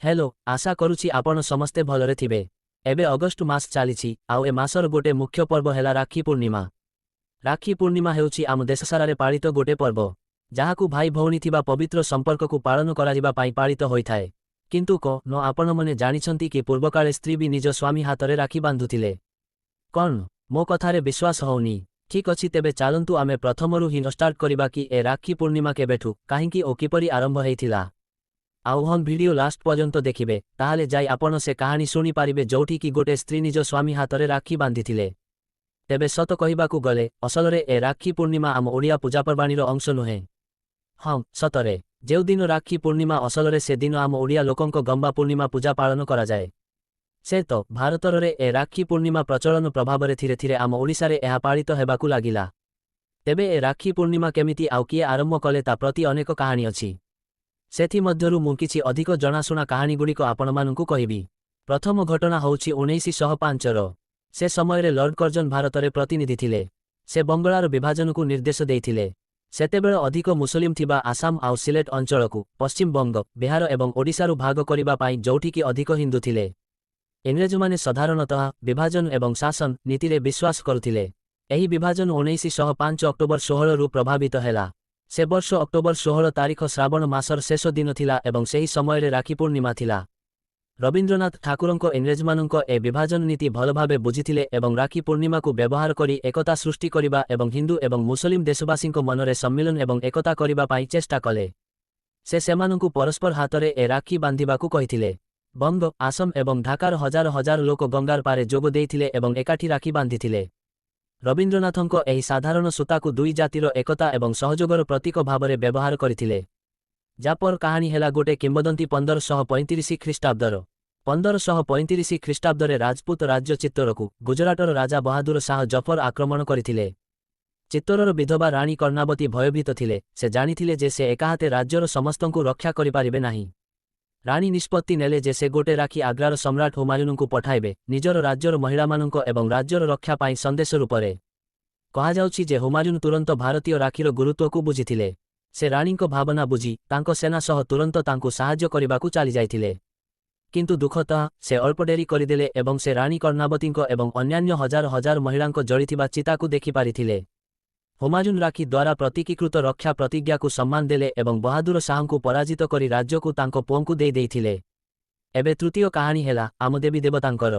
Hello, ଆଶା କରୁଛି ଆପଣ ସମସ୍ତେ ଭଲରେ ଥିବେ। ଏବେ ଅଗଷ୍ଟ ମାସ ଚାଲିଛି ଆଉ ଏ ମାସର ଗୋଟେ ମୁଖ୍ୟ ପର୍ବ ହେଲା ରାକ୍ଷୀ ପୂର୍ଣ୍ଣିମା। ରାକ୍ଷୀ ପୂର୍ଣ୍ଣିମା ହେଉଛି ଆମ ଦେଶସାରାରେ ପାଳିତ ଗୋଟେ ପର୍ବ, ଯାହାକୁ ଭାଇ ଭଉଣୀ ଥିବା ପବିତ୍ର ସମ୍ପର୍କକୁ ପାଳନ କରାଯିବା ପାଇଁ ପାଳିତ ହୋଇଥାଏ। କିନ୍ତୁ କ'ଣ ଆପଣମାନେ ଜାଣିଛନ୍ତି କି ପୂର୍ବକାଳେ ସ୍ତ୍ରୀ ବି ନିଜ ସ୍ୱାମୀ ହାତରେ ରାକ୍ଷୀ ବାନ୍ଧୁଥିଲେ? କ'ଣ ମୋ କଥାରେ ବିଶ୍ୱାସ ହଉନି? ଠିକ୍ ଅଛି, ତେବେ ଚାଲନ୍ତୁ ଆମେ ପ୍ରଥମରୁ ହିଁ ଷ୍ଟାର୍ଟ କରିବା କି ଏ ରାକ୍ଷୀ ପୂର୍ଣ୍ଣିମା କେବେଠୁ, କାହିଁକି ଓ କିପରି ଆରମ୍ଭ ହେଇଥିଲା। ଆଉ ହଁ, ଭିଡିଓ ଲାଷ୍ଟ ପର୍ଯ୍ୟନ୍ତ ଦେଖିବେ, ତାହେଲେ ଯାଇ ଆପଣ ସେ କାହାଣୀ ଶୁଣିପାରିବେ ଯୋଉଠି କି ଗୋଟେ ସ୍ତ୍ରୀ ନିଜ ସ୍ୱାମୀ ହାତରେ ରାକ୍ଷୀ ବାନ୍ଧିଥିଲେ। ତେବେ ସତ କହିବାକୁ ଗଲେ ଅସଲରେ ଏ ରାକ୍ଷୀ ପୂର୍ଣ୍ଣିମା ଆମ ଓଡ଼ିଆ ପୂଜାପର୍ବାଣୀର ଅଂଶ ନୁହେଁ। ହଁ, ସତରେ, ଯେଉଁଦିନ ରାକ୍ଷୀ ପୂର୍ଣ୍ଣିମା, ଅସଲରେ ସେଦିନ ଆମ ଓଡ଼ିଆ ଲୋକଙ୍କ ଗମ୍ବା ପୂର୍ଣ୍ଣିମା ପୂଜା ପାଳନ କରାଯାଏ। ସେ ତ ଭାରତରେ ଏ ରାକ୍ଷୀ ପୂର୍ଣ୍ଣିମା ପ୍ରଚଳନ ପ୍ରଭାବରେ ଧୀରେ ଧୀରେ ଆମ ଓଡ଼ିଶାରେ ଏହା ପାଳିତ ହେବାକୁ ଲାଗିଲା। ତେବେ ଏ ରାକ୍ଷୀ ପୂର୍ଣ୍ଣିମା କେମିତି ଆଉ କିଏ ଆରମ୍ଭ କଲେ, ତା ପ୍ରତି ଅନେକ କାହାଣୀ ଅଛି। ସେଥିମଧ୍ୟରୁ ମୁଁ କିଛି ଅଧିକ ଜଣାଶୁଣା କାହାଣୀଗୁଡ଼ିକ ଆପଣମାନଙ୍କୁ କହିବି। ପ୍ରଥମ ଘଟଣା ହେଉଛି 1905ର। ସେ ସମୟରେ ଲର୍ଡ କର୍ଜନ ଭାରତରେ ପ୍ରତିନିଧି ଥିଲେ। ସେ ବଙ୍ଗଳାର ବିଭାଜନକୁ ନିର୍ଦ୍ଦେଶ ଦେଇଥିଲେ। ସେତେବେଳେ ଅଧିକ ମୁସଲିମ ଥିବା ଆସାମ ଆଉ ସିଲେଟ ଅଞ୍ଚଳକୁ ପଶ୍ଚିମବଙ୍ଗ, ବିହାର ଏବଂ ଓଡ଼ିଶାରୁ ଭାଗ କରିବା ପାଇଁ, ଯୋଉଠିକି ଅଧିକ ହିନ୍ଦୁ ଥିଲେ। ଇଂରେଜମାନେ ସାଧାରଣତଃ ବିଭାଜନ ଏବଂ ଶାସନ ନୀତିରେ ବିଶ୍ୱାସ କରୁଥିଲେ। ଏହି ବିଭାଜନ 1905 ଅକ୍ଟୋବର 16ରୁ ପ୍ରଭାବିତ ହେଲା। ସେ ବର୍ଷ ଅକ୍ଟୋବର 16 ତାରିଖ ଶ୍ରାବଣ ମାସର ଶେଷ ଦିନ ଥିଲା ଏବଂ ସେହି ସମୟରେ ରାକ୍ଷୀ ପୂର୍ଣ୍ଣିମା ଥିଲା। ରବୀନ୍ଦ୍ରନାଥ ଠାକୁରଙ୍କ ଇଂରେଜମାନଙ୍କ ଏ ବିଭାଜନ ନୀତି ଭଲଭାବେ ବୁଝିଥିଲେ ଏବଂ ରାକ୍ଷୀ ପୂର୍ଣ୍ଣିମାକୁ ବ୍ୟବହାର କରି ଏକତା ସୃଷ୍ଟି କରିବା ଏବଂ ହିନ୍ଦୁ ଏବଂ ମୁସଲିମ ଦେଶବାସୀଙ୍କ ମନରେ ସମ୍ମିଳନ ଏବଂ ଏକତା କରିବା ପାଇଁ ଚେଷ୍ଟା କଲେ। ସେ ସେମାନଙ୍କୁ ପରସ୍ପର ହାତରେ ଏ ରାକ୍ଷୀ ବାନ୍ଧିବାକୁ କହିଥିଲେ। ବଙ୍ଗ, ଆସମ ଏବଂ ଢାକାର ହଜାର ହଜାର ଲୋକ ଗଙ୍ଗାର ପାରେ ଯୋଗ ଦେଇଥିଲେ ଏବଂ ଏକାଠି ରାକ୍ଷୀ ବାନ୍ଧିଥିଲେ। ରବୀନ୍ଦ୍ରନାଥଙ୍କ ଏହି ସାଧାରଣ ସୂତାକୁ ଦୁଇ ଜାତିର ଏକତା ଏବଂ ସହଯୋଗର ପ୍ରତୀକ ଭାବରେ ବ୍ୟବହାର କରିଥିଲେ। ଯାପର କାହାଣୀ ହେଲା ଗୋଟେ କିମ୍ବଦନ୍ତୀ 1535 ଖ୍ରୀଷ୍ଟାବ୍ଦର। 1535 ଖ୍ରୀଷ୍ଟାବ୍ଦରେ ରାଜପୁତ ରାଜ୍ୟ ଚିତ୍ତୋରକୁ ଗୁଜରାଟର ରାଜା ବହାଦୁର ଶାହ ଜଫର ଆକ୍ରମଣ କରିଥିଲେ। ଚିତ୍ତୋରର ବିଧବା ରାଣୀ କର୍ଣ୍ଣାବତୀ ଭୟଭୀତ ଥିଲେ। ସେ ଜାଣିଥିଲେ ଯେ ସେ ଏକାହାତେ ରାଜ୍ୟର ସମସ୍ତଙ୍କୁ ରକ୍ଷା କରିପାରିବେ ନାହିଁ। ରାଣୀ ନିଷ୍ପତ୍ତି ନେଲେ ଯେ ସେ ଗୋଟେ ରାକ୍ଷୀ ଆଗ୍ରାର ସମ୍ରାଟ ହୁମାୟୁନଙ୍କୁ ପଠାଇବେ, ନିଜର ରାଜ୍ୟର ମହିଳାମାନଙ୍କ ଏବଂ ରାଜ୍ୟର ରକ୍ଷା ପାଇଁ ସନ୍ଦେଶ ରୂପରେ। କୁହାଯାଉଛି ଯେ ହୁମାୟୁନ ତୁରନ୍ତ ଭାରତୀୟ ରାକ୍ଷୀର ଗୁରୁତ୍ୱକୁ ବୁଝିଥିଲେ। ସେ ରାଣୀଙ୍କ ଭାବନା ବୁଝି ତାଙ୍କ ସେନା ସହ ତୁରନ୍ତ ତାଙ୍କୁ ସାହାଯ୍ୟ କରିବାକୁ ଚାଲିଯାଇଥିଲେ। କିନ୍ତୁ ଦୁଃଖତଃ ସେ ଅଳ୍ପ ଡେରି କରିଦେଲେ ଏବଂ ସେ ରାଣୀ କର୍ଣ୍ଣାବତୀଙ୍କ ଏବଂ ଅନ୍ୟାନ୍ୟ ହଜାର ହଜାର ମହିଳାଙ୍କ ଜଳିଥିବା ଚିତାକୁ ଦେଖିପାରିଥିଲେ। ହୁମାୟୁନ ରାକ୍ଷୀ ଦ୍ୱାରା ପ୍ରତୀକୀକୃତ ରକ୍ଷା ପ୍ରତିଜ୍ଞାକୁ ସମ୍ମାନ ଦେଲେ ଏବଂ ବହାଦୁର ଶାହଙ୍କୁ ପରାଜିତ କରି ରାଜ୍ୟକୁ ତାଙ୍କ ପୁଅଙ୍କୁ ଦେଇ ଦେଇଥିଲେ। ଏବେ ତୃତୀୟ କାହାଣୀ ହେଲା ଆମ ଦେବୀ ଦେବତାଙ୍କର।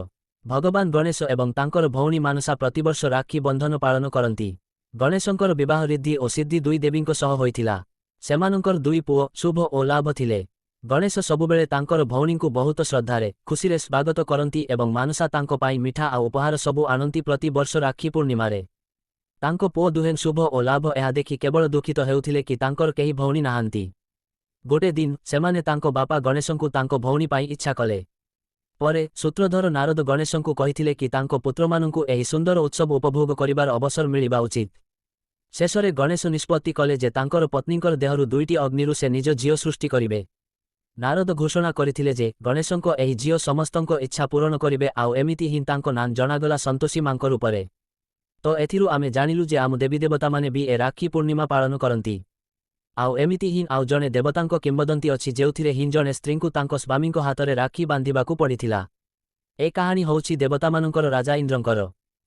ଭଗବାନ ଗଣେଶ ଏବଂ ତାଙ୍କର ଭଉଣୀ ମାନସା ପ୍ରତିବର୍ଷ ରାକ୍ଷୀ ବନ୍ଧନ ପାଳନ କରନ୍ତି। ଗଣେଶଙ୍କର ବିବାହ ରିଦ୍ଧି ଓ ସିଦ୍ଧି ଦୁଇ ଦେବୀଙ୍କ ସହ ହୋଇଥିଲା। ସେମାନଙ୍କର ଦୁଇ ପୁଅ ଶୁଭ ଓ ଲାଭ ଥିଲେ। ଗଣେଶ ସବୁବେଳେ ତାଙ୍କର ଭଉଣୀଙ୍କୁ ବହୁତ ଶ୍ରଦ୍ଧାରେ, ଖୁସିରେ ସ୍ୱାଗତ କରନ୍ତି ଏବଂ ମାନସା ତାଙ୍କ ପାଇଁ ମିଠା ଆଉ ଉପହାର ସବୁ ଆଣନ୍ତି ପ୍ରତି ବର୍ଷ ରାକ୍ଷୀ ପୂର୍ଣ୍ଣିମାରେ। ତାଙ୍କ ପୁଅ ଦୁହେଁ ଶୁଭ ଓ ଲାଭ ଏହା ଦେଖି କେବଳ ଦୁଃଖିତ ହେଉଥିଲେ କି ତାଙ୍କର କେହି ଭଉଣୀ ନାହାନ୍ତି। ଗୋଟେ ଦିନ ସେମାନେ ତାଙ୍କ ବାପା ଗଣେଶଙ୍କୁ ତାଙ୍କ ଭଉଣୀ ପାଇଁ ଇଚ୍ଛା କଲେ। ପରେ ସୂତ୍ରଧର ନାରଦ ଗଣେଶଙ୍କୁ କହିଥିଲେ କି ତାଙ୍କ ପୁତ୍ରମାନଙ୍କୁ ଏହି ସୁନ୍ଦର ଉତ୍ସବ ଉପଭୋଗ କରିବାର ଅବସର ମିଳିବା ଉଚିତ। ଶେଷରେ ଗଣେଶ ନିଷ୍ପତ୍ତି କଲେ ଯେ ତାଙ୍କର ପତ୍ନୀଙ୍କର ଦେହରୁ ଦୁଇଟି ଅଗ୍ନିରୁ ସେ ନିଜ ଝିଅ ସୃଷ୍ଟି କରିବେ। ନାରଦ ଘୋଷଣା କରିଥିଲେ ଯେ ଗଣେଶଙ୍କ ଏହି ଝିଅ ସମସ୍ତଙ୍କ ଇଚ୍ଛା ପୂରଣ କରିବେ, ଆଉ ଏମିତି ହିଁ ତାଙ୍କ ନାଁ ଜଣାଗଲା ସନ୍ତୋଷୀ ମାଙ୍କ ରୂପରେ। ତ ଏଥିରୁ ଆମେ ଜାଣିଲୁ ଯେ ଆମ ଦେବୀ ଦେବତାମାନେ ବି ଏ ରାକ୍ଷୀ ପୂର୍ଣ୍ଣିମା ପାଳନ କରନ୍ତି। ଆଉ ଏମିତି ହିଁ ଆଉ ଜଣେ ଦେବତାଙ୍କ କିମ୍ବଦନ୍ତୀ ଅଛି, ଯେଉଁଥିରେ ହିଁ ଜଣେ ସ୍ତ୍ରୀଙ୍କୁ ତାଙ୍କ ସ୍ୱାମୀଙ୍କ ହାତରେ ରାକ୍ଷୀ ବାନ୍ଧିବାକୁ ପଡ଼ିଥିଲା। ଏ କାହାଣୀ ହେଉଛି ଦେବତାମାନଙ୍କର ରାଜା ଇନ୍ଦ୍ରଙ୍କର।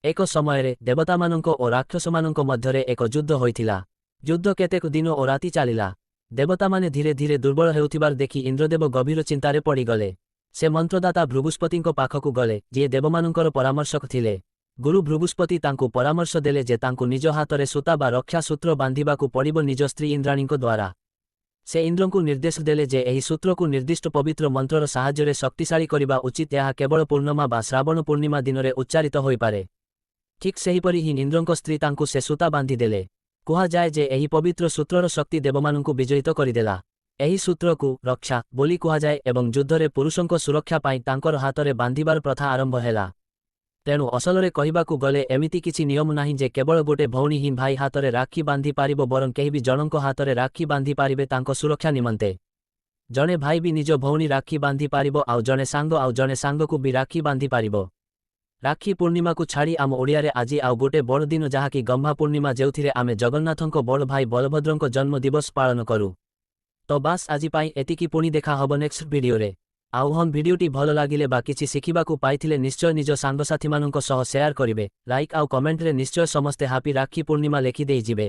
ଏକ ସମୟରେ ଦେବତାମାନଙ୍କ ଓ ରାକ୍ଷସମାନଙ୍କ ମଧ୍ୟରେ ଏକ ଯୁଦ୍ଧ ହୋଇଥିଲା। ଯୁଦ୍ଧ କେତେକ ଦିନ ଓ ରାତି ଚାଲିଲା। ଦେବତାମାନେ ଧୀରେ ଧୀରେ ଦୁର୍ବଳ ହେଉଥିବାର ଦେଖି ଇନ୍ଦ୍ରଦେବ ଗଭୀର ଚିନ୍ତାରେ ପଡ଼ିଗଲେ। ସେ ମନ୍ତ୍ରଦାତା ଭୃଗୁସ୍ପତିଙ୍କ ପାଖକୁ ଗଲେ, ଯିଏ ଦେବମାନଙ୍କର ପରାମର୍ଶକ ଥିଲେ। ଗୁରୁ ଭୃଗୁସ୍ପତି ତାଙ୍କୁ ପରାମର୍ଶ ଦେଲେ ଯେ ତାଙ୍କୁ ନିଜ ହାତରେ ସୂତା ବା ରକ୍ଷା ସୂତ୍ର ବାନ୍ଧିବାକୁ ପଡ଼ିବ ନିଜ ସ୍ତ୍ରୀ ଇନ୍ଦ୍ରାଣୀଙ୍କ ଦ୍ୱାରା। ସେ ଇନ୍ଦ୍ରଙ୍କୁ ନିର୍ଦ୍ଦେଶ ଦେଲେ ଯେ ଏହି ସୂତ୍ରକୁ ନିର୍ଦ୍ଦିଷ୍ଟ ପବିତ୍ର ମନ୍ତ୍ରର ସାହାଯ୍ୟରେ ଶକ୍ତିଶାଳୀ କରିବା ଉଚିତ। ଏହା କେବଳ ପୂର୍ଣ୍ଣମା ବା ଶ୍ରାବଣ ପୂର୍ଣ୍ଣିମା ଦିନରେ ଉଚ୍ଚାରିତ ହୋଇପାରେ। ଠିକ୍ ସେହିପରି ହିଁ ଇନ୍ଦ୍ରଙ୍କ ସ୍ତ୍ରୀ ତାଙ୍କୁ ସେ ସୂତା ବାନ୍ଧିଦେଲେ। କୁହାଯାଏ ଯେ ଏହି ପବିତ୍ର ସୂତ୍ରର ଶକ୍ତି ଦେବମାନଙ୍କୁ ବିଜୟିତ କରିଦେଲା। ଏହି ସୂତ୍ରକୁ ରକ୍ଷା ବୋଲି କୁହାଯାଏ ଏବଂ ଯୁଦ୍ଧରେ ପୁରୁଷଙ୍କ ସୁରକ୍ଷା ପାଇଁ ତାଙ୍କର ହାତରେ ବାନ୍ଧିବାର ପ୍ରଥା ଆରମ୍ଭ ହେଲା। ତେଣୁ ଅସଲରେ କହିବାକୁ ଗଲେ ଏମିତି କିଛି ନିୟମ ନାହିଁ ଯେ କେବଳ ଗୋଟେ ଭଉଣୀ ହିଁ ଭାଇ ହାତରେ ରାକ୍ଷୀ ବାନ୍ଧି ପାରିବ, ବରଂ କେହି ବି ଜଣଙ୍କ ହାତରେ ରାକ୍ଷୀ ବାନ୍ଧି ପାରିବେ ତାଙ୍କ ସୁରକ୍ଷା ନିମନ୍ତେ। ଜଣେ ଭାଇ ବି ନିଜ ଭଉଣୀ ରାକ୍ଷୀ ବାନ୍ଧି ପାରିବ, ଆଉ ଜଣେ ସାଙ୍ଗ ଆଉ ଜଣେ ସାଙ୍ଗକୁ ବି ରାକ୍ଷୀ ବାନ୍ଧି ପାରିବ। ରାକ୍ଷୀ ପୂର୍ଣ୍ଣିମାକୁ ଛାଡ଼ି ଆମ ଓଡ଼ିଆରେ ଆଜି ଆଉ ଗୋଟେ ବଡ଼ ଦିନ, ଯାହାକି ଗହ୍ମା ପୂର୍ଣ୍ଣିମା, ଯେଉଁଥିରେ ଆମେ ଜଗନ୍ନାଥଙ୍କ ବଡ଼ ଭାଇ ବଳଭଦ୍ରଙ୍କ ଜନ୍ମ ଦିବସ ପାଳନ କରୁ। ତ ବାସ୍, ଆଜି ପାଇଁ ଏତିକି। ପୁଣି ଦେଖା ହବ ନେକ୍ସଟ ଭିଡିଓରେ। ଆଉ ହଁ, ଭିଡିଓଟି ଭଲ ଲାଗିଲେ ବା କିଛି ଶିଖିବାକୁ ପାଇଥିଲେ ନିଶ୍ଚୟ ନିଜ ସାଙ୍ଗସାଥିମାନଙ୍କ ସହ ସେୟାର କରିବେ। ଲାଇକ୍ ଆଉ କମେଣ୍ଟରେ ନିଶ୍ଚୟ ସମସ୍ତେ ହାପି ରାକ୍ଷୀ ପୂର୍ଣ୍ଣିମା ଲେଖିଦେଇ ଯିବେ।